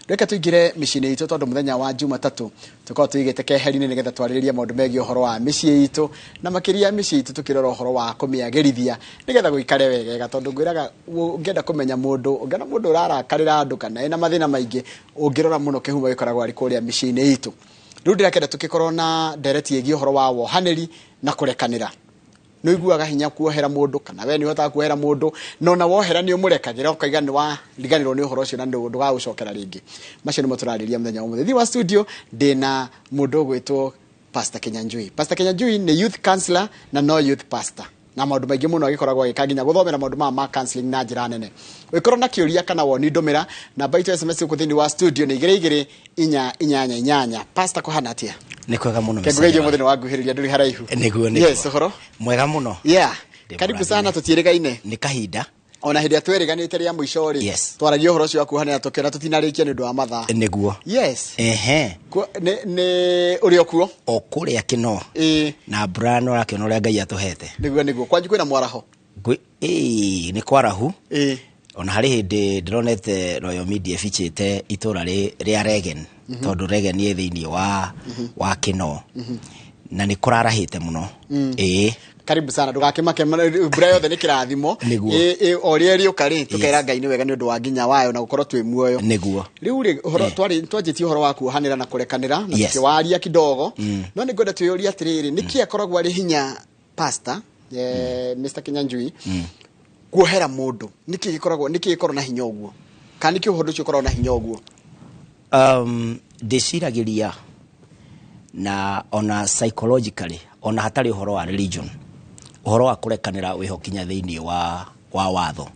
Reke tũingĩre mĩciĩ-inĩ itũ, tondũ mũthenya wa Jumatatũ tũkoragwo tũigĩte keheri-inĩ nĩgetha twarĩrĩrie maũndũ megiĩ ũhoro wa mĩciĩ itũ, na makĩria mĩciĩ itũ tũkĩrora ũhoro wa kũmĩagĩrithia nĩgetha gũikare wegega. Tondũ ngwĩraga, ũngĩenda kũmenya mũndũ, ũngĩona mũndũ ũrarakarĩra andũ kana ena mathĩna maingĩ, ũngĩrora mũno kĩhumo gĩkoragwo arĩ kũrĩa mĩciĩ-inĩ itũ. Rĩu ndĩrakĩenda tũkĩkorwo na ndereti ĩgiĩ ũhoro wa wohanĩri na kũrekanĩra. Nĩ ũiguaga hinya kuohera mũndũ, kana we nĩ ũhotaga kuohera mũndũ, na ona wohera nĩ ũmũrekagĩra ũkaiga nĩ wariganĩrwo nĩ ũhoro ũcio na ndũgagũcokera rĩngĩ? Macio nĩmo tũrarĩria mũthenya wa ũmũthĩ. Thĩinĩ wa studio ndĩna mũndũ ũgwĩtwo Pastor Kinyanjui. Pastor Kinyanjui nĩ youth counselor na no youth pastor, na maũndũ maingĩ mũno agĩkoragwo agĩka, nginya gũthomera maũndũ maya ma counseling na njĩra nene. Ũngĩkorwo na kĩũria kana woni, ndũmĩra namba itũ ya SMS gũkũ thĩinĩ wa studio nĩ 22488. Pastor, kũhana atĩa? Nĩ kwega mũno. Kengũgeithio mũthĩ nĩ wanguhĩrĩria, ndũrĩ haraihu. Nĩguo. Yes, ũhoro? Mwega mũno. Yeah. Ndĩ Karibu mũrathime. sana, tũtiĩrĩgaine. Nĩ kahinda. Ona hĩndĩ ĩrĩa twĩrĩganĩte rĩa mũico rĩ, twaragia ũhoro ũcio wa kuohanĩra, tũkĩona tũtinarĩkia nĩ ũndũ wa mathaa. Nĩguo. Yes. Ehe. Nĩ ũrĩ o kuo? O kũrĩa kĩno. Na mbura no ũrakĩona ũrĩa Ngai atũhete. Nĩguo, kwanyu kwĩna mwaraho? Ĩĩ, nĩ kwarahu. Ona harĩ hĩndĩ ndĩronete Royal Media ĩbichĩte itũra rĩa Regen, tondũ Regen ĩ thĩinĩ wa kĩno na nĩ kũrarahĩte mũno, ĩĩ. Karibu sana, ndũgakĩmake, mbura yothe nĩ kĩrathimo. Nĩguo. Ĩ, o rĩrĩa rĩũka rĩ, tũkera Ngai nĩ wega nĩ ũndũ wa nginya wayo na gũkorwo twĩ muoyo. Rĩu rĩ, ũhoro twanjĩtie ũhoro wa kuohanĩra na kũrekanĩra na tũkĩwaria kidogo, no nĩ ngwenda twĩyũrie atĩrĩrĩ, nĩkĩ akoragwo arĩ hinya, Pastor, Mr Kinyanjui, kuohera mũndũ? Nĩkĩ gĩkoragwo, nĩkĩ gĩkoragwo na hinya ũguo, kana nĩkĩ ũhoro ũcio ũkoragwo na hinya ũguo? Ndĩciragĩria na ona psychologically, ona hatarĩ ũhoro wa religion, ũhoro wa kũrekanĩra wĩho kinya thĩinĩ wa watho.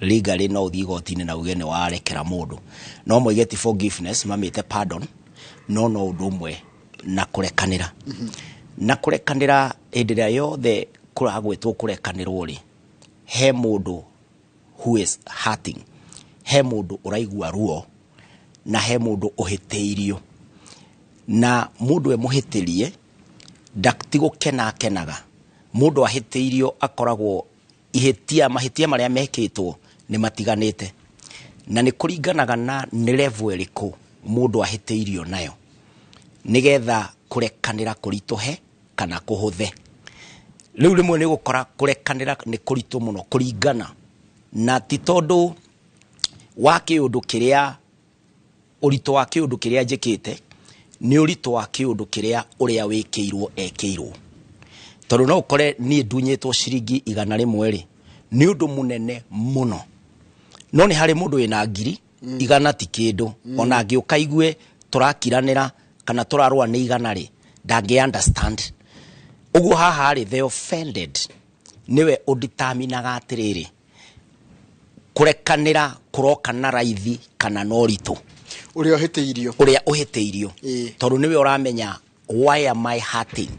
Legally no ũthiĩ igoti-inĩ na uge nĩ warekera mũndũ, no moige ti forgiveness, mamĩte pardon, no ũndũ ũmwe na kũrekanĩra. Na kũrekanĩra, hĩndĩ ĩrĩa yothe kũragwĩtwo kũrekanĩrwo rĩ, he mũndũ who is hurting, he mũndũ ũraigua ruo, na he mũndũ ũhĩtĩirio. Na mũndũ e mũhĩtĩrie ti gũkena akenaga. Mũndũ ahĩtĩirio akoragwo ihĩtia, mahĩtia marĩa mekĩtwo nĩ matiganĩte, na nĩ kũringanaga na nĩ level ĩrĩkũ mũndũ ahĩtĩirio nayo nĩgetha kũrekanĩra kũritũhe kana kũhũthe. Rĩu rĩmwe nĩ ũgũkora kũrekanĩra nĩ kũritũ mũno, kũringana na ti tondũ wa kĩũndũ kĩrĩa, ũritũ wa kĩũndũ kĩrĩa njĩkĩte, nĩ ũritũ wa kĩũndũ kĩrĩa ũrĩa wĩkĩirwo ekĩirwo. Tondũ no ũkore niĩ ndunyĩtwo ciringi 100 rĩ, nĩ ũndũ mũnene mũno, no nĩ harĩ mũndũ wĩna 100,000 ti kĩndũ. Ona angĩũka igue tũrakiranĩra kana tũrarũa nĩ 100 rĩ, ndangĩ understand ũguo. Haha rĩ, the offended nĩwe ũditaminaga atĩrĩrĩ, kũrekanĩra kũroka na raithi kana na ũritũ. Ũrĩa ũhĩtĩirio. Ũrĩa ũhĩtĩirio. Tondũ nĩwe ũramenya, why am I hurting?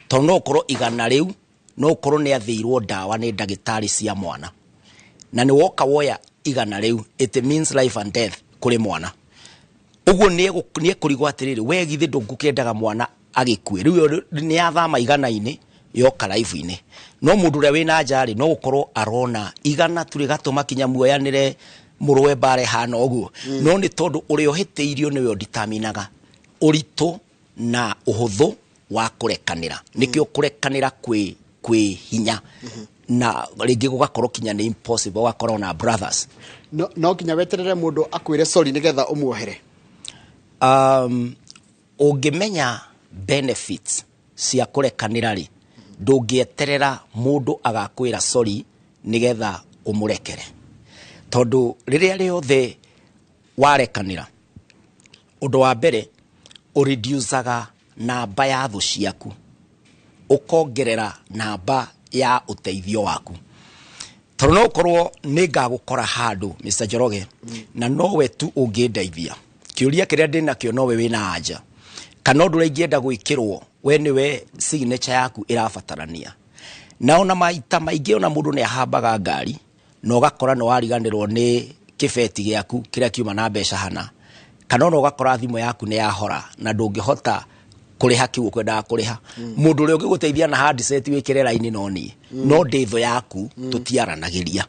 Tondũ no ũkorwo 100 rĩu, no ũkorwo nĩ athĩirwo ndawa nĩ ndagĩtarĩ cia mwana, na nĩ woka woya 100 rĩu, it means life and death kũrĩ mwana. Ũguo nĩ ekũrigwo atĩrĩrĩ, we githĩ ndũngũkĩendaga mwana agĩkue? Rĩu ĩyo nĩ yathama 100-inĩ yoka life-inĩ. No mũndũ ũrĩa wĩna nja rĩ, no gũkorwo arona 100 tu rĩgatũma kinya muoyanĩre, mũrũe mbara ĩhana ũguo. No nĩ tondũ ũrĩa ũhĩtĩirio nĩwe ũditaminaga ũritũ na ũhũthũ wa kũrekanĩra. Nĩkĩo kũrekanĩra kwĩ hinya na rĩngĩ gũgakorwo kinya nĩ impossible, ũgakorwo na brothers. No nginya weterere mũndũ akwĩre sorry nĩgetha ũmuohere? Ũngĩmenya benefits cia kũrekanĩra rĩ, ndũngĩeterera mũndũ agakwĩra sorry nĩgetha ũmũrekere. Tondũ rĩrĩa rĩothe warekanĩra, ũndũ wa mbere ũreducaga namba ya thũ ciaku, ũkongerera namba ya ũteithio waku. Tondũ no ũkorwo nĩ ngagũkora handũ, Mr Njoroge, na nowe tu ũngĩndeithia kĩũria kĩrĩa ndĩnakĩo, nowe wĩna anja kana ũndũ ũrĩa ingĩenda gwĩkĩrwo, we nĩwe signature yaku ĩrabatarania. Na ona maita maingĩ, ona mũndũ nĩ ahambaga ngari na ũgakora nĩ wariganĩrwo nĩ kĩbeti gĩaku kĩrĩa kiuma na mbeca hana, kana ona ũgakora thimũ yaku nĩ yahora na ndũngĩhota kũrĩha kĩu ũkwendaga kũrĩha. Mũndũ ũrĩa ũngĩgũteithia na handset wĩkĩre raini no niĩ, no ndĩ thũ yaku, tũtiaranagĩria.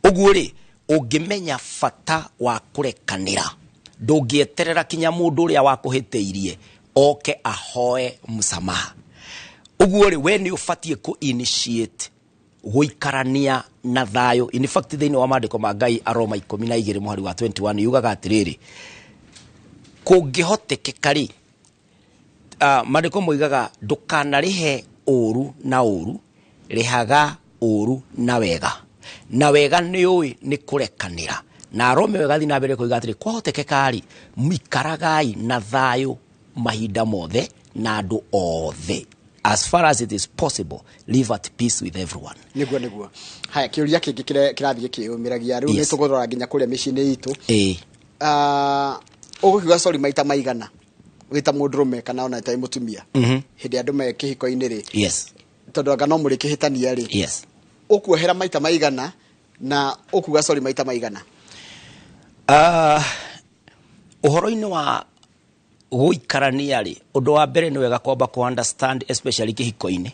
Ũguo rĩ, ũngĩmenya bata wa kũrekanĩra, Ndũngĩeterera kinya mũndũ ũrĩa wakũhĩtĩirie oke ahoe msamaha. Ũguo rĩ, we nĩ ũbatiĩ kũ initiate gũikarania na thayũ. In fact, thĩinĩ wa maandĩko ma Ngai, Aroma 12 mũhari wa 21 yugaga atĩrĩrĩ, kũngĩhotekeka rĩ, maandĩko moigaga ndũkanarĩhe ũru na ũru, rĩhaga ũru na wega, na wega nĩ ũĩ nĩ kũrekanĩra. Na Aroma ĩyo ĩgathiĩ na mbere kuiga atĩrĩ, kwahotekeka rĩ, mikaragai na thayũ mahinda mothe na andũ othe. As far as it is possible, live at peace with everyone. Nĩguo. Haya, kĩũria kĩngĩ kĩrathiĩ kĩyũmĩragia rĩu, nĩ tũkũrora nginya kũrĩa mĩciĩ-inĩ itũ. Ũgũkiuga sorry maita maigana wĩ ta mũndũrũme kana ona ta mũtumia hĩndĩ andũ me kĩhiko-inĩ rĩ? Tondũ anga no mũrĩ kĩhĩtania rĩ, ũkuohera maita maigana na ũkuga sorry maita maigana? Ũhoro-inĩ wa gũikarania rĩ, ũndũ wa mbere nĩ wega kwamba kũ understand, especially kĩhiko-inĩ.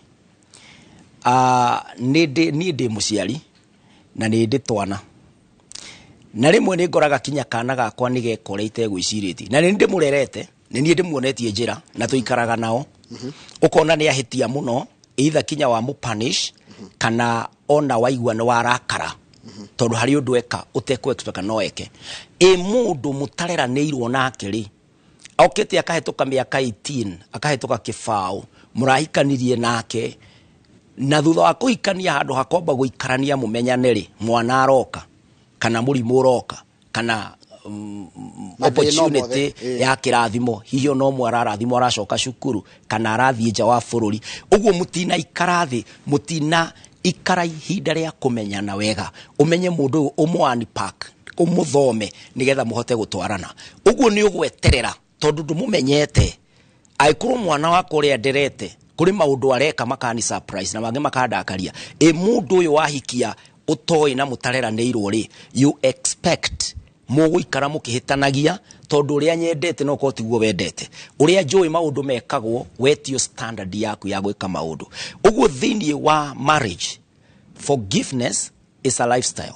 Niĩ ndĩ mũciari na nĩ ndĩ twana, na rĩmwe nĩ ngoraga kinya kana gakwa nĩ gekora itegwĩcirĩtie, na nĩ ndĩmũrerete, nĩ niĩ ndĩmuonetie njĩra na tũikaraga nao, ũkona nĩ ahĩtia mũno, either kinya wa mũpunish kana ona waigua nĩ warakara tondũ harĩ ũndũ eka ũtekũ expect no eke. Ĩ mũndũ mũtareranĩirwo nake rĩ, okĩte akahĩtũka mĩaka 18, akahĩtũka kĩbaũ, mũrahikanirie nake, na thutha wa kũhikania, handũ hakomba gũikarania mũmenyane rĩ, mwana aroka kana mũrimũ ũroka kana Mathĩna opportunity mothe, ya kĩrathimo, hihi ona ũmwe ararathimwo, aracoka cukuru kana arathiĩ nja wa bũrũri, ũguo mũtina ikara thĩ, mũtina ikara ihinda rĩa kũmenyana wega, ũmenye mũndũ ũyũ, ũmũ unpack, ũmũthome nĩgetha mũhote gũtwarana. Ũguo nĩ ũgweterera tondũ ndũmũmenyete. Angĩkorwo mwana wakwa ũrĩa nderete kũrĩ maũndũ areka makani surprise na mangĩ makandakaria, ĩ mũndũ ũyũ wahikia ũtoĩ na mũtareranĩirwo rĩ, you expect mũgũikara mũkĩhĩtanagia, tondũ ũrĩa nyendete no korwo tiguo wendete, ũrĩa njũĩ maũndũ mekagwo wetio standard yaku ya gwĩka maũndũ. Ũguo thĩinĩ wa marriage, forgiveness is a lifestyle.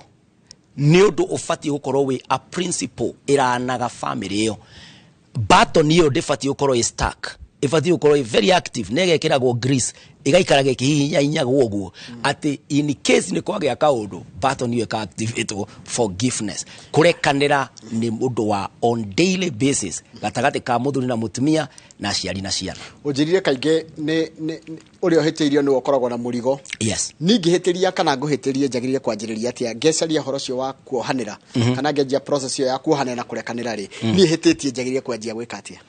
Nĩ ũndũ ũbatiĩ gũkorwo wĩ a principle ĩranaga family ĩyo. Button ĩyo ndĩbatiĩ gũkorwo ĩ stuck, ĩbatiĩ gũkorwo ĩ very active na ĩgekĩragwo grease, ĩgaikaraga ĩkĩhihinyainyagwo ũguo atĩ in case nĩ kwagĩa kaũndũ, button ĩyo ĩka-activatwo. Forgiveness, kũrekanĩra, nĩ ũndũ wa on daily basis gatagatĩ ka mũthuri na mũtumia na aciari na ciana. Ũnjĩrire kaingĩ nĩ ũrĩa ũhĩtĩirio nĩwe ũkoragwo na mũrigo. Ningĩhĩtĩria kana ngũhĩtĩrie, njagĩrĩire kwanjĩrĩria atĩa ngecaria ũhoro ũcio wa kuohanĩra, kana ngenjia process ĩyo ya kuohanĩra na kũrekanĩra rĩ? Niĩ hĩtĩtie, njagĩrĩire kwanjia gwĩka atĩa?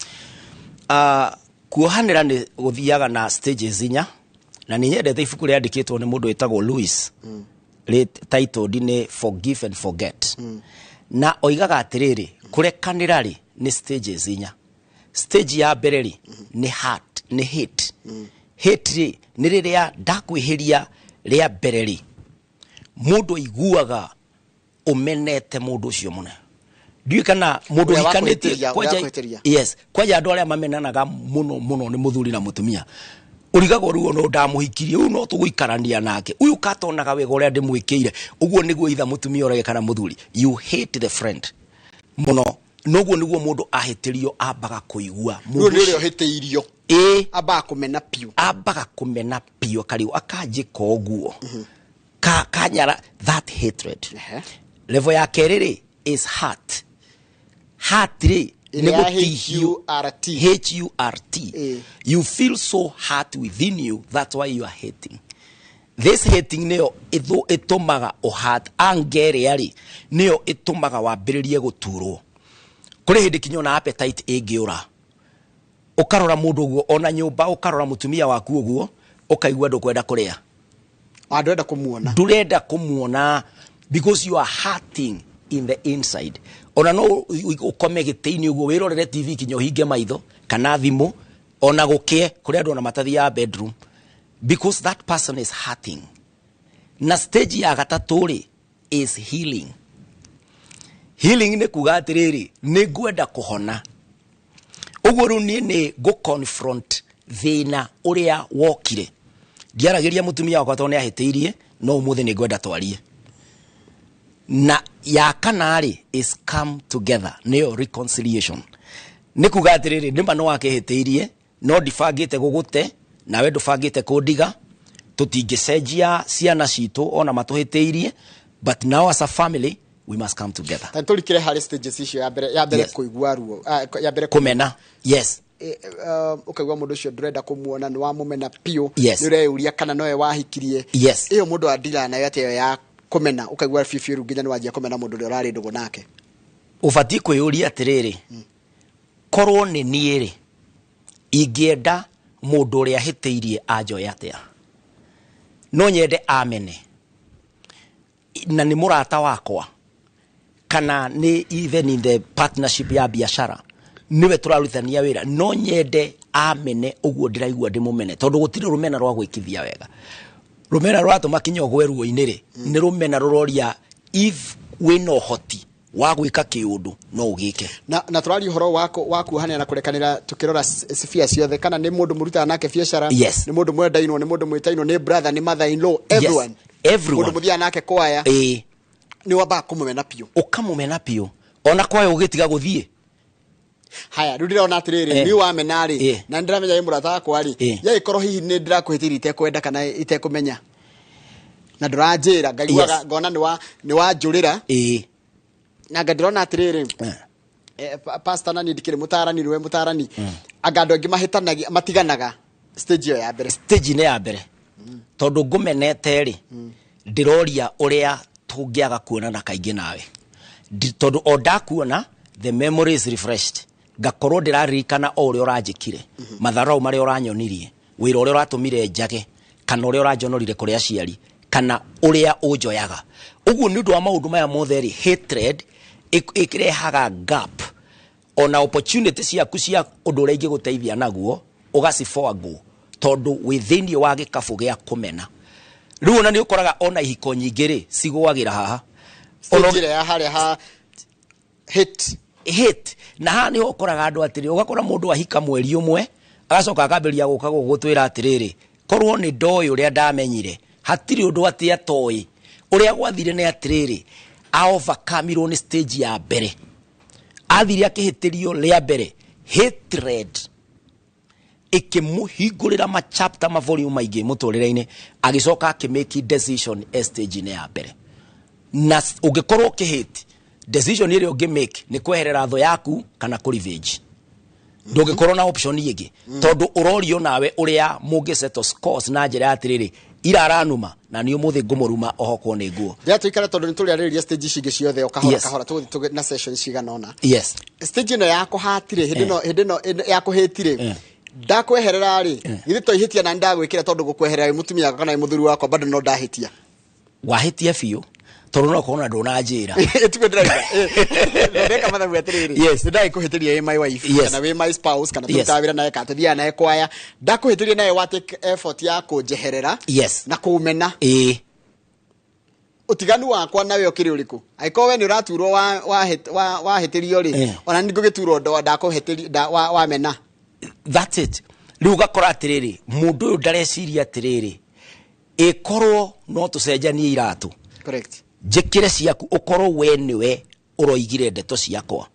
Kuohanĩra nĩ gũthiaga na stages inya, na nĩ nyendete ibuku rĩandĩkĩtwo nĩ mũndũ wĩtagwo Louis, titled nĩ "Forgive and Forget", na oigaga atĩrĩrĩ, kũrekanĩra rĩ nĩ stages inya. Stage ya mbere rĩ nĩ heart, nĩ hate. Hate rĩ nĩ rĩrĩa ndakwĩhĩria rĩa mbere rĩ, mũndũ aiguaga ũmenete mũndũ ũcio mũno. Ndiũĩ kana mũndũ Ũrĩa ũhikanĩtie wakũhĩtĩria, ũrĩa wakũhĩtĩria. Yes, kwanja andũ arĩa mamenanaga mũno mũno nĩ mũthuri na mũtumia, ũrigagwo rĩu no ndamũhikirie, ũyũ no tũgũikarania nake, ũyũ katonaga wega ũrĩa ndĩmwĩkĩire. Ũguo nĩguo itha mũtumia ũrege kana mũthuri, you hate the friend mũno. Noguo nĩguo mũndũ ahĩtĩrio ambaga kũigua. Rĩu nĩ ũrĩa ũhĩtĩirio ambaga kũmena piũ. Ambaga kũmena piũ, akariũ akanjĩka ũguo ka kanyara, that hatred. Level ya kerĩ rĩ is hurt. Hurt rĩ nĩ Ĩrĩa ya gũtihio. HURT. HURT. You feel so hurt within you, that's why you are hating. This hating nĩyo ĩtũmaga ũhat anger ĩrĩa rĩ nĩyo ĩtũmaga wambĩrĩrie gũturwo. Kũrĩ hĩndĩ kinya ona appetite ĩngĩũra, ũkarora mũndũ ũguo, ona nyũmba ũkarora mũtumia waku ũguo, ũkaigua ndũkwenda kũrĩa. Ah, ndũrenda kũmuona. Ndũrenda kũmuona because you are hurting in the inside. Ona no ũkome gĩtĩ-inĩ ũguo wĩrorere TV kinya ũhinge maitho kana thimũ, ona gũkĩe kũrĩ andũ ona matathiaga bedroom because that person is hurting. Na stage ya gatatũ rĩ is healing. Healing nĩ kuga atĩrĩrĩ, nĩ ngwenda kũhona. Ũguo rĩu niĩ nĩ ngũ confront thĩna ũrĩa wokire. Ndiaragĩria mũtumia wakwa tondũ nĩ ahĩtĩirie, no ũmũthĩ nĩ ngwenda twarie na Ya kana rĩ is come together, nĩyo reconciliation. Nĩ kuga atĩrĩrĩ, nĩma nĩ wakĩhĩtĩirie, no ndibangĩte gũgũte, nawe ndũbangĩte kũndiga. Tũtingĩcenjia ciana citũ ona matũhĩtĩirie, but now as a family we must come together. Ta tũrikĩre harĩ stages icio, ya mbere. Kũigua ruo. Ah, ya mbere. Kũmena, yes. Ũkaigua mũndũ ũcio ndũrenda kũmuona, nĩ wamũmena biũ. Yes. Nĩ ũreyũria kana nowe wahikirie. Ĩyo mũndũ andira nayo atĩa, ĩyo ya kũmena, ũkaigua biũ biũ rĩu nginya nĩ wanjia kũmena mũndũ ũrĩa ũrarĩ ndũgũ nake? Ũbatiĩ kwĩyũria atĩrĩrĩ, korwo nĩ niĩ rĩ, ingĩenda mũndũ ũrĩa hĩtĩirie anjoe atĩa? No nyende amene na nĩ mũrata wakwa, kana nĩ even in the partnership ya biashara, nĩwe tũrarutithania wĩra, no nyende amene ũguo ndĩraigua ndĩmũmene? Tondũ gũtirĩ rũmena rwa gwĩkithia wega. Rũmena rũratũma kinya ũgwe ruo-inĩ rĩ, nĩ rũmena rũroria if wĩna ũhoti wa gwĩka kĩũndũ no ũgĩke. Na tũraria ũhoro wa kuohanĩra na kũrekanĩra, tũkĩrora sphere ciothe, kana nĩ mũndũ mũrutaga nake biacara, nĩ mũndũ mwendainwo, nĩ mũndũ mwĩtainwo, nĩ brother, nĩ mother in law, everyone. Everyone. Mũndũ mũthiaga nake kwaya. Nĩ wambaga kũmũmena biũ. Ũkamũmena biũ, ona kwaya ũgĩtiga gũthiĩ. Haya, rĩu ndĩrona atĩrĩrĩ, nĩ wamena rĩ, na nĩ ndĩramenya wĩ mũrata wakwa rĩ, yagĩkorwo hihi nĩ ndĩrakũhĩtĩirie itekwenda kana itekũmenya na ndũranjĩra, ngaiguaga ngona nĩ wanjũrĩra, na nga ndĩrona atĩrĩrĩ, pastor, na niĩ ndikĩrĩ mũtarani, nĩwe mũtarani, anga andũ aingĩ mahĩtanagia, matiganaga stage ĩyo ya mbere? Stage-inĩ ya mbere, tondũ ngũmenete rĩ, ndĩroria ũrĩa tũngĩaga kuonana kaingĩ nawe. Tondũ o ndakuona, the memory is refreshed, ngakorwo ndĩraririkana o ũrĩa ũranjĩkire, matharau marĩa ũranyonirie, wĩra ũrĩa ũratũmire njage, kana ũrĩa ũranjonorire kũrĩ aciari, kana ũrĩa ũnjoyaga ũguo. Nĩ ũndũ wa maũndũ maya mothe rĩ, hatred ĩrehaga gap, ona opportunity ciaku cia ũndũ ũrĩa ingĩgũteithia naguo ũgaciboangwo, tondũ wĩ thĩinĩ wa gĩkabũ gĩa kũmena. Rĩu ona nĩ ũkoraga ona ihiko nyingĩ rĩ, cigũagĩra haha. Stage ĩrĩa ya harĩa ha hate. Hate. Na haha nĩho ũkoraga andũ atĩrĩ, ũgakora mũndũ ahika mweri ũmwe, agacoka akambĩrĩria gũka gũgũtwĩra atĩrĩrĩ, korwo nĩ ndoĩ ũrĩa ndamenyire, hatirĩ ũndũ atĩ atoĩ ũrĩa gwathire. Nĩ atĩrĩrĩ, aovercomirwo nĩ stage ya mbere, athire akĩhĩtĩrio rĩa mbere, hatred ĩkĩmũhingũrĩra machapter, mavolume maingĩ mũtũrĩre-inĩ, agĩcoka akĩmake decision e stage-inĩ ya mbere. Na ũngĩkorwo ũkĩhĩti, decision ĩrĩa ũngĩmake nĩ kweherera thũ yaku kana kũ revenge. Ndũngĩkorwo na option ĩngĩ, tondũ ũrorio nawe ũrĩa mũngĩ settle scores na njĩra ya atĩrĩrĩ, iraranuma na nĩ ũmũthĩ ngũmũruma ohokwo nĩ nguo. Ndĩra tũikare, tondũ nĩ tũrĩarĩrĩria stage ici ingĩ ciothe o kahora kahora, tũgũthiĩ na session cigana ũna. Stage ĩno ya kũhatirĩ, hĩndĩ ĩno, hĩndĩ ĩno ya kũhĩtirĩ, ndakweherera rĩ, githĩ to ihĩtia na ndagwĩkĩra? Tondũ gũkweherera wĩ mũtumia wakwa kana wĩ mũthuri wakwa, bado no ndahĩtia. Wahĩtia biũ, tondũ no korwo na ndũnanjĩra. Tiguo ndĩrauga. Ndeka mathabu atĩrĩrĩ, nĩ ndagĩkũhĩtĩria wĩ my wife kana wĩ my spouse, kana tũrutaga wĩra nawe, kana tũthiaga nawe kwaya, ndakũhĩtĩria nawe wa take effort ya kũnjeherera na kũmena. Ũtiganu wakwa nawe ũkĩrĩ ũrĩkũ angĩkorwo we nĩ ũraturwo wahĩtĩrio rĩ? Ona nĩ ngũgĩturwo ndakũhĩtĩria wamena. That's it. Rĩu ũgakora atĩrĩrĩ, mũndũ ũyũ ndareciria atĩrĩrĩ, ĩkorwo no tũcenjanie iratũ, njĩkĩre ciaku, ũkorwo we nĩwe ũroigire ndeto ciakwa,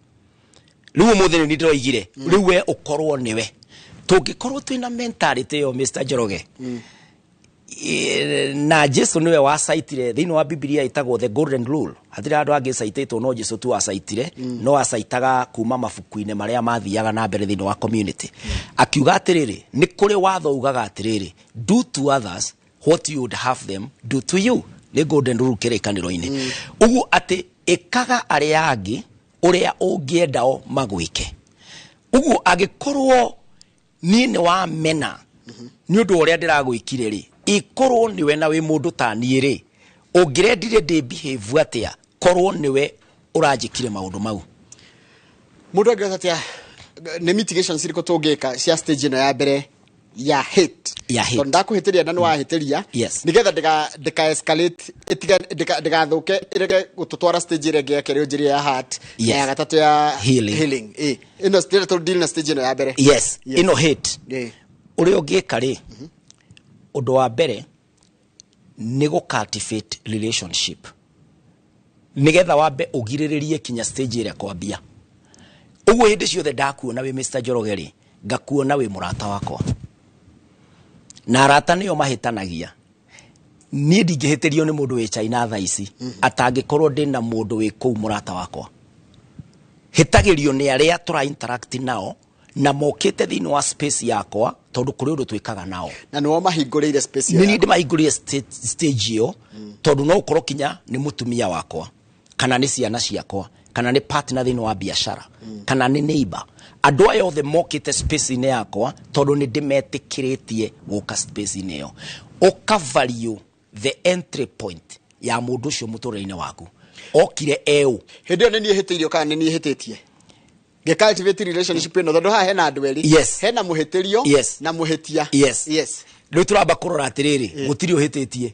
rĩu ũmũthĩ nĩ ndĩroigire, rĩu we ũkorwo nĩwe. Tũngĩkorwo twĩna mentality ĩyo, Mr. Njoroge, na Jesu niwe wacaitire thĩinĩ wa Bibilia ĩtagwo the golden rule. Hatirĩ handũ hangĩ caitĩtwo, no Jesu tu wacaitire. No acaitaga kuma mabuku-inĩ marĩa mathiaga na mbere thĩinĩ wa community. Akiuga atĩrĩrĩ, nĩ kũrĩ watho ugaga atĩrĩrĩ, "Do to others what you would have them do to you." Nĩ golden rule kĩrĩkanĩro-inĩ. Ũguo atĩ ĩkaga arĩa angĩ ũrĩa ũngĩendao magwĩke. Ũguo angĩkorwo niĩ nĩ wamena nĩ ũndũ wa ũrĩa ndĩragwĩkire rĩ, ĩkorwo nĩwe na wĩ mũndũ ta niĩ rĩ, ũngĩrendire ndĩ behave atĩa korwo nĩwe ũranjĩkire maũndũ mau? Mũndũ angĩhota atĩa, nĩ mitigations irĩkũ tũngĩka cia stage ĩno ya mbere ya hate? Ya hate. Tondũ ndakũhĩtĩria na nĩ wahĩtĩria, nĩgetha ndĩka escalate, ndĩgathũke, ĩrege gũtũtwara stage ĩrĩa ĩngĩ ya kerĩ, ũnjĩrie ya heart, na ya gatatũ ya Healing. Healing. Ĩno ndĩrenda tũ deal na stage ĩno ya mbere. Ĩno hate, ũrĩa ũngĩka rĩ, ũndũ wa mbere nĩ gũ cultivate relationship. Nĩgetha wambe ũgirĩrĩrie kinya stage ĩrĩa kwambia. Ũguo hĩndĩ ciothe ndakuona wĩ Mr. Njoroge rĩ, ngakuona wĩ mũrata wakwa. Na arata nĩo mahĩtanagia. Niĩ ndingĩhĩtĩrio nĩ mũndũ wĩ China thaa ici atangĩkorwo ndĩna mũndũ wĩ kũu mũrata wakwa. Hĩtagĩrio nĩ arĩa tũra interact nao na mokĩte thĩinĩ wa space yakwa, tondũ kũrĩ ũndũ twĩkaga nao. Na nĩo mahingũrĩire space ĩyo Nĩ niĩ yaku. ndĩmahingũrĩire stage ĩyo, tondũ no ũkorwo kinya nĩ mũtumia wakwa, kana nĩ ciana ciakwa, kana nĩ partner thĩinĩ wa biacara, kana nĩ neighbor. Andũ aya othe mokĩte space-inĩ yakwa tondũ nĩ ndĩmetĩkĩrĩtie gũka space-inĩ ĩyo. Ũka value the entry point ya mũndũ ũcio mũtũrĩre-inĩ waku. Okire eũ. Hĩndĩ ĩyo nĩ niĩ hĩtĩirio kana nĩ niĩ hĩtĩtie? Ngĩ cultivate relationship ĩno, tondũ haha hena andũ erĩ. Hena mũhĩtĩrio na mũhĩtia. Rĩu tũramba kũrora atĩrĩrĩ, gũtirĩ ũhĩtĩtie.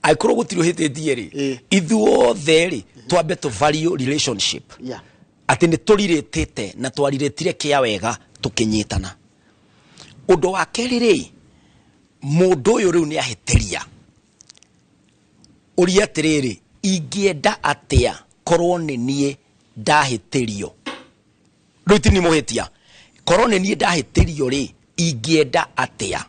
Angĩkorwo gũtirĩ ũhĩtĩtie rĩ, ithuothe rĩ, twambe tũ value relationship. Atĩ nĩ tũrirĩtĩte na twarirĩtire kĩa wega tũkĩnyitana. Ũndũ wa kerĩ rĩ, mũndũ ũyũ rĩu nĩ ahĩtĩria. Ũria atĩrĩrĩ, ingĩenda atĩa korwo nĩ niĩ ndahĩtĩrio? Rĩu ti niĩ mũhĩtia. Korwo nĩ niĩ ndahĩtĩrio rĩ, ingĩenda atĩa?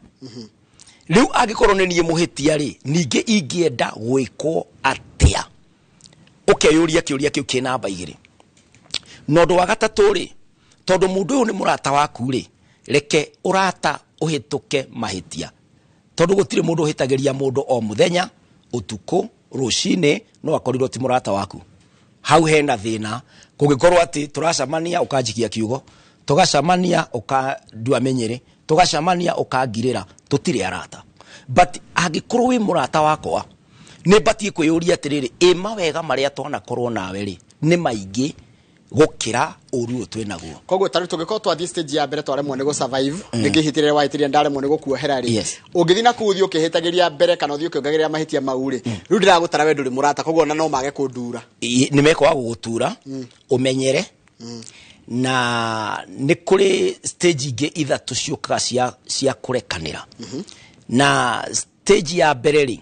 Rĩu angĩkorwo nĩ niĩ mũhĩtia rĩ, ningĩ ingĩenda gwĩkwo atĩa? Ũkeyũria kĩũria kĩu kĩ namba igĩrĩ. Na ũndũ wa gatatũ rĩ, tondũ mũndũ ũyũ nĩ mũrata waku rĩ, reke ũrata ũhĩtũke mahĩtia. Tondũ gũtirĩ mũndũ ũhĩtagĩria mũndũ o mũthenya, ũtukũ, rũcinĩ, no akorirwo ti mũrata waku. Hau hena thĩna, kũngĩkorwo atĩ tũracemania ũkanjikia kiugo, tũgacemania ũkandua mĩnyĩrĩ, tũgacemania ũkangirĩra, tũtirĩ arata. But angĩkorwo wĩ mũrata wakwa, nĩ batiĩ kwĩyũria atĩrĩrĩ, ĩ mawega marĩa twanakorwo nawe rĩ, nĩ maingĩ gũkĩra ũru ũyũ twĩ naguo. Koguo tarĩu tũngĩkorwo twathiĩ stage ya mbere twaremwo nĩ gũ survive, rĩngĩ ihĩtia rĩrĩa wahĩtirie ndaremwo nĩ gũkuohera rĩ, ũngĩthiĩ na kũu ũthiĩ ũkĩhĩtagĩria mbere kana ũthiĩ ũkĩongagĩrĩra mahĩtia mau rĩ, rĩu ndĩragũtara we ndũrĩ mũrata, koguo ona no mage kũndura. Nĩ mekwaga gũgũtura, ũmenyere. Na nĩ kũrĩ stage ingĩ ithatũ ciũkaga cia kũrekanĩra. Na stage ya mbere rĩ,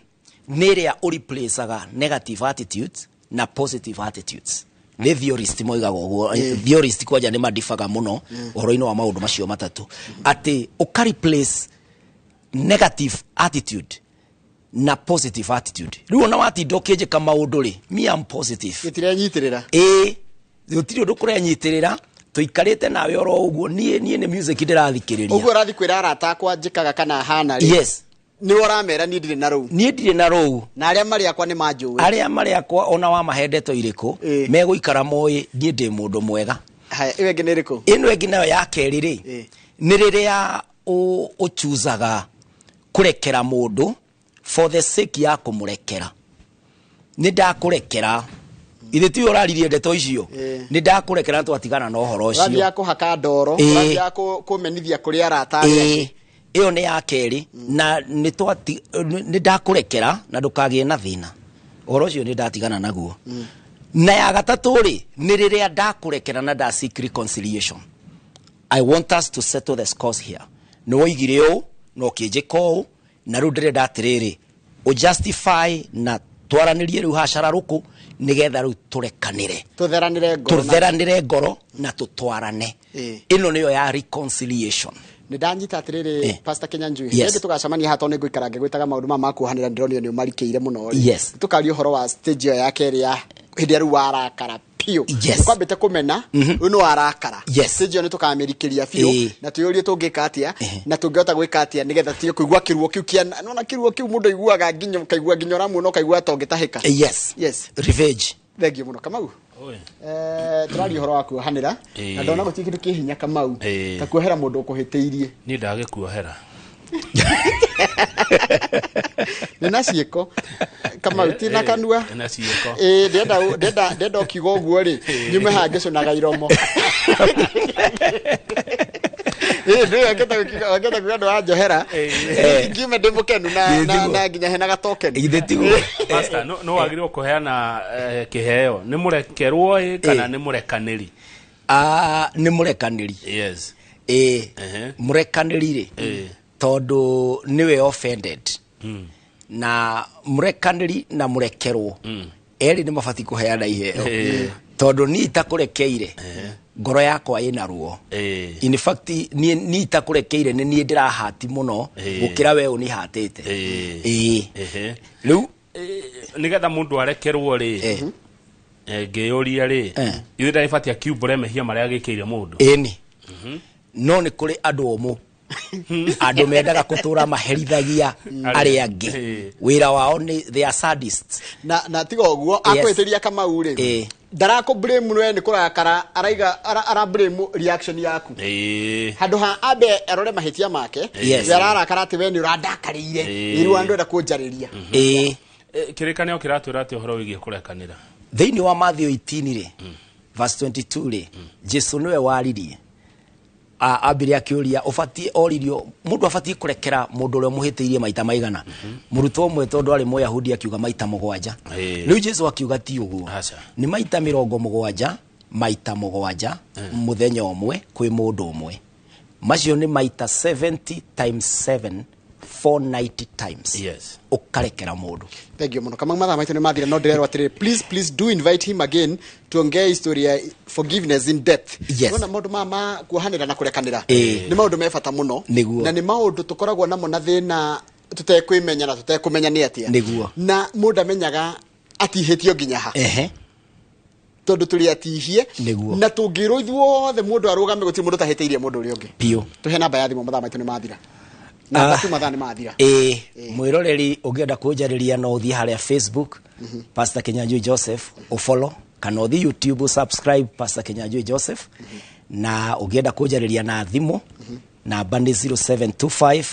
nĩ ĩrĩa ũreplacaga negative attitudes na positive attitudes. Nĩ theorist moigaga ũguo. Theorist kwanja nĩ mandibaga mũno ũhoro-inĩ wa maũndũ macio matatũ. Atĩ ũka replace negative attitude na positive attitude. Rĩu ona watinda ũkĩnjĩka maũndũ rĩ, me am positive. Gĩtirenyitĩrĩra. Ĩĩ, gũtirĩ ũndũ kũrenyitĩrĩra, tũikarĩte nawe oro ũguo, niĩ nĩ music ndĩrathikĩrĩria. Ũguo ũrathiĩ kwĩra arata akwa njĩkaga kana hana rĩ. Nĩ ũramera niĩ ndirĩ na rũu. Niĩ ndirĩ na rũu. Na arĩa marĩ akwa nĩ manjũĩ. Arĩa marĩ akwa ona wamahe ndeto irĩkũ, megũikara moĩ niĩ ndĩ mũndũ mwega. Haya, ĩyo ĩngĩ nĩ ĩrĩkũ? Ĩno ĩngĩ nayo ya kerĩ rĩ, nĩ rĩrĩa ũchuzaga kũrekera mũndũ for the sake ya kũmũrekera. Nĩ ndakũrekera. Ithe tiwe ũraririe ndeto icio. Nĩ ndakũrekera na twatigana na ũhoro ũcio. Ũrathiaga kũhaka ndoro, ũrathiaga kũmenithia kũrĩ arata arĩa angĩ. Ĩyo nĩ ya kerĩ, na nĩ ndakũrekera na ndũkagĩe na thĩna. Ũhoro ũcio nĩ ndatigana naguo. Na ya gatatũ rĩ, nĩ rĩrĩa ndakũrekera na nda seek reconciliation. I want us to settle the scores here. Nĩ woigire ũũ, na ũkĩnjĩka ũũ, na rĩu ndĩrenda atĩrĩrĩ, ũjustify na twaranĩrie rĩu hacara rũkũ, nĩgetha rĩu tũrekanĩre. Tũtheranĩre ngoro na- Tũtheranĩre ngoro na tũtwarane. Ĩno nĩyo ya reconciliation. Nĩ ndanyita atĩrĩrĩ, Pastor Kinyanjui, rĩngĩ tũgacemania haha tondũ nĩ ngũikara ngĩgwĩtaga maũndũ maya ma kuohanĩra, ndĩronio nĩ ũmarikĩire mũno rĩ. Tũkaria ũhoro wa stage ĩyo ya kerĩ ya hĩndĩ ĩrĩa rĩu warakara biũ. Nĩkwambĩte kũmena, rĩu nĩ warakara. Stage ĩyo nĩ tũkamĩrikĩria biũ, na twĩyũrie tũngĩka atĩa, na tũngĩhota gwĩka atĩa nĩgetha tũtige kũigua kĩruo kĩu kĩa, nĩwona kĩruo kĩu mũndũ aiguaga nginya, ũkaigua nginya ũramuona ũkaigua ta ũngĩtahĩka. Revenge. Thank you mũno. Kamau. Oi. Tũraria ũhoro wa kuohanĩra, na ndona gũtirĩ kĩndũ kĩ hinya Kamau, ta kuohera mũndũ ũkũhĩtĩirie. Niĩ ndagĩkuohera. Nĩ na ciĩko. Kamau, ti na kanua. Nĩ na ciĩko. Ndĩrenda ũkiuga ũguo rĩ, nyume haha ngĩcũnaga iromo. Ndĩrenda kuuga andũ a njohera. Ngiume ndĩ mũkenu Githĩ tiguo? na nginya hena gatoken. Githĩ tiguo? Pastor, no wagĩrĩirwo kũheana kĩheo. Nĩ mũrekerwo ĩ kana nĩ mũrekanĩri? Nĩ mũrekanĩri. Mũrekanĩri rĩ, tondũ nĩwe offended. Na mũrekanĩri na mũrekerwo. Erĩ nĩ mabatiĩ kũheana iheo, tondũ niĩ itakũrekeire ngoro yakwa ĩna ruo. In fact, niĩ itakũrekeire nĩ niĩ ndĩrahati mũno gũkĩra we ũnĩhatĩte. Ĩĩ. Rĩu Nĩgetha mũndũ arekerwo rĩ, ngĩyũria rĩ, ithuĩ ndagĩbatie akiumbũre mehia marĩa agĩkĩire mũndũ? Ĩni, no nĩ kũrĩ andũ omũ, andũ mendaga kũtũra maherithagia arĩa angĩ. Wĩra wao nĩ, they are sadists. Na tiga ũguo, akwĩtĩria Kamau rĩ, ndarakũ blame we nĩ kũrakara, araiga ara blame reaction yaku handũ ha ambe arore mahĩtia make. We ararakara atĩ we nĩ ũrandakarĩire, rĩu ndwenda kũnjarĩria. Kĩrĩkanĩro kĩratwĩra atĩ ũhoro wĩgiĩ kũrekanĩra? Thĩinĩ wa Mathayo 18 rĩ, verse 22 rĩ, Jesu nĩwe waririe. Ambire akĩũria, ũbatiĩ, oririo mũndũ abatiĩ kũrekera mũndũ ũrĩa ũmũhĩtĩirie maita maigana. Mũrutwo ũmwe, tondũ arĩ Mũyahudi, akiuga maita 7. Rĩu Jesu akiuga ti ũguo. Aca. Nĩ maita 70 maita 7 mũthenya ũmwe kwĩ mũndũ ũmwe. Macio nĩ maita 70 times 7, 490 times ũkarekera mũndũ. Thank you mũno, Kamau. Mathaa maitũ nĩ mathira, no ndĩrerwo atĩrĩrĩ, please, please do invite him again, tuongee historia forgiveness in depth. Nona maũndũ maya ma kuohanĩra na kũrekanĩra nĩ maũndũ me bata mũno. Na nĩ maũndũ tũkoragwo namo na thĩna tũtekwĩmenya na tũtekũmenya nĩ atĩa. Na mũndũ amenyaga atihĩtio nginya ha, tondũ tũrĩ atihie. Na tũngĩrwo ithuothe mũndũ arũgame, gũtirĩ mũndũ ũtahĩtĩirie mũndũ ũrĩa ũngĩ. Tũhe namba ya thimũ, mathaa maitũ nĩ mathira. Namba tu, mathaa nĩ mathira. Ĩĩ, mwĩroreri, ũngĩenda kũnjarĩria no ũthiĩ harĩa Facebook, Pastor Kinyanjui Joseph, ũfollow, kana ũthiĩ YouTube, subscribe Pastor Kinyanjui Joseph. Na ũngĩenda kũnjarĩria na thimũ, namba nĩ 0725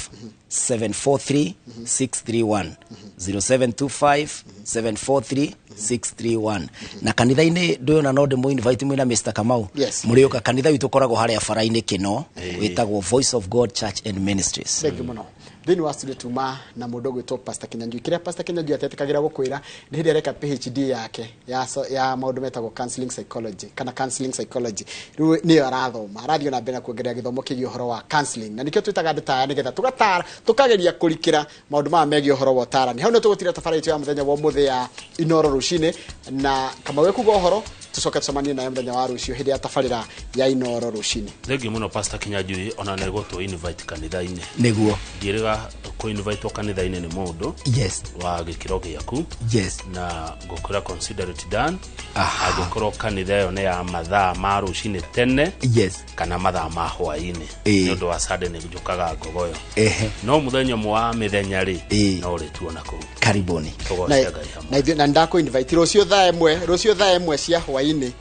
743 631, 0725 743 631. Na kanitha-inĩ ndũyona no ndĩmũ invite mwĩna Mr. Kamau. Mũrĩũka kanitha witũ, ũkoragwo harĩa bara-inĩ Kĩno, wĩtagwo Voice of God Church and Ministries. Thank you mũno. Thĩinĩ wa studio tuma na mũndũ ũgwĩtwo Pastor Kinyanjui. Kĩrĩa Pastor Kinyanjui atetĩkagĩra gũkwĩra nĩ hĩndĩ areka PhD yake ya maũndũ metagwo counseling psychology kana counseling psychology. Rĩu nĩyo arathoma, arathiĩ na mbere na kuongerera gĩthomo kĩgiĩ ũhoro wa counseling, na nĩkĩo twĩtaga andũ ta aya nĩgetha tũgatara, tũkageria kũrikĩra maũndũ maya megiĩ ũhoro wa ũtarani. Hau nĩ tũgũtira tabarĩra itũ ya mũthenya wa ũmũthĩ ya Inoro rũcinĩ, na Kamau ekuga ũhoro, tũcoke tũcemanie naye mũthenya wa rũciũ hĩndĩ ya tabarĩra ya Inoro rũcinĩ. Thengiũ mũno, Pastor Kinyanjui, ona nĩ gũtũ invite kanitha-inĩ. Ndiĩrĩga kũ invite kanitha-inĩ nĩ mũndũ wa gĩkĩro gĩaku. Na ngũkwĩra, consider it done. Angĩkorwo kanitha ĩyo nĩ ya mathaa ma rũcinĩ tene kana mathaa ma hwaĩ-inĩ, nĩ ũndũ wa Sunday nĩ njũkaga Ngogoyo, no mũthenya ũmwe wa mĩthenya rĩ, no ũrĩtuona kũu. Karibuni. Tũgoce na Ngai hamwe. Na ithuĩ na ndakũ invite rũciũ thaa 1, rũciũ thaa 1 cia hwaĩ-inĩ.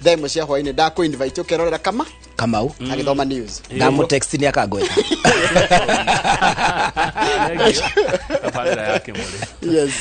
Thaa 1 cia hwaĩ-inĩ ndakũ invite ũkerorera kama Kamau agĩthoma news. Ndamũtext nĩ akangweta. Thengiũ. Tabarĩra ya Kĩmũrĩ. Yes.